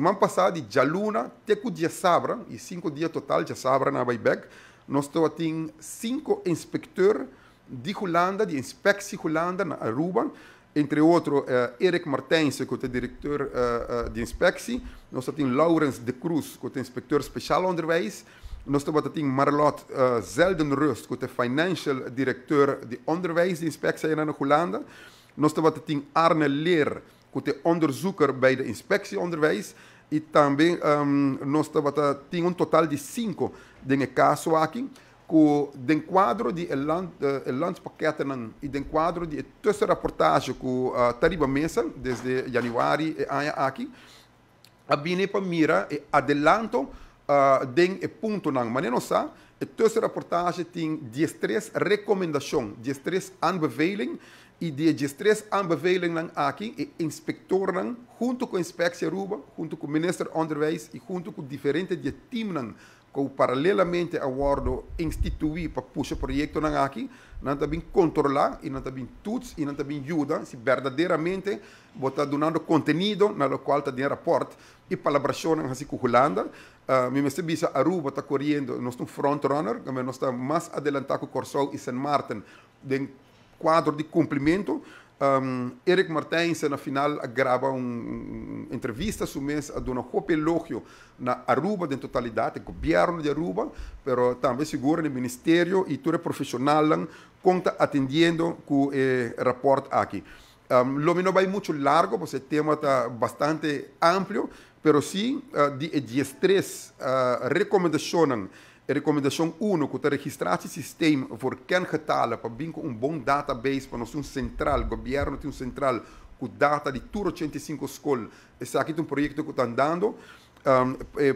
Siman pasá di djaluna te ku djasabra, i 5 dia total, djasabra nan a bai bèk, nos tin sinku inspektor di Hulanda, di Inspectie Hulanda na Aruba, entre otro Erik Martijnse, ku ta direktor di inspektie, nos tin Laurens de Cruz, ku ta inspecteur speciaal onderwijs, nos tin Marlot Zeldenrust, ku ta financial directeur di onderwijs di inspectie na Hulanda, nos tin Arne Leer, ku ta onderzoeker bij de inspectie onderwijs, i tambe nos tin un total di sinku den e kaso aki, ku den kuadro di landspakketten i den kuadro di tussenrapportage ku ta riba mesa desde yanüari e aña aki, a bini pa mira e adelanto den e puntonan. Ma nos sa, e tussenrapportage tin 13 rekomendashon, 13 aanbeveling, i di 13 aanbevelingen aki, e inspektornan, huntu ku Inspectie Aruba, huntu ku Minister Onderwijs i huntu ku diferente teamnan ku paralelamente a wòrdu instituí pa pusha proyektonan aki, nan ta bin kontrolá i nan ta bin toets i nan ta bin yuda si berdaderamente bo ta dunando kontenido na loke ta den rapport i palabrashon asina ku Hulanda. Mi mester bisa, Aruba ta koriendo, nos ta un frontrunner, nos ta mas adelantá ku Kòrsou i Sint Maarten den kuadro di kumplimentu. Erik Martijnse na final a graba un entrevista su mes a duna hopi elogio na Aruba den totalidat, gobièrnu di Aruba, pero tambe sigur na ministerio i tur profeshonal kon ta atendiendo ku e rapport aki. Lo mi no bai muchu largu, pasobra e tema ta bastante amplio, pero sí di 13 rekomendashon. Rekomendashon 1, ku ta registratiesysteem voor kengetallen, pa bin ku un bon database, pa nos un sentral, gobièrnu tin un sentral, ku data di tur 85 skol. Esaki ta un proyekto ku ta andando.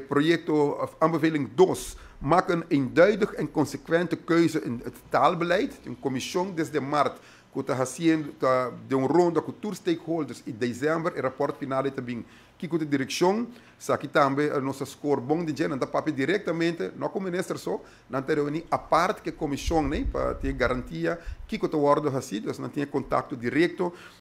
Proyekto aanbeveling 2, maak een eenduidig en consequente keuze in het taalbeleid. Un komishon desde mart ku ta hasiendo ta den un ronda ku tur stakeholders i desèmber e rapport final tambe ku e direkshon. Esaki tambe nos a score bon di nan ta papia direktamente no ku minister so, nan ta reuní apart ku komishon, ne, pa tin garantia ku ta wòrdu hasi, dus nan tin kontakto direkto.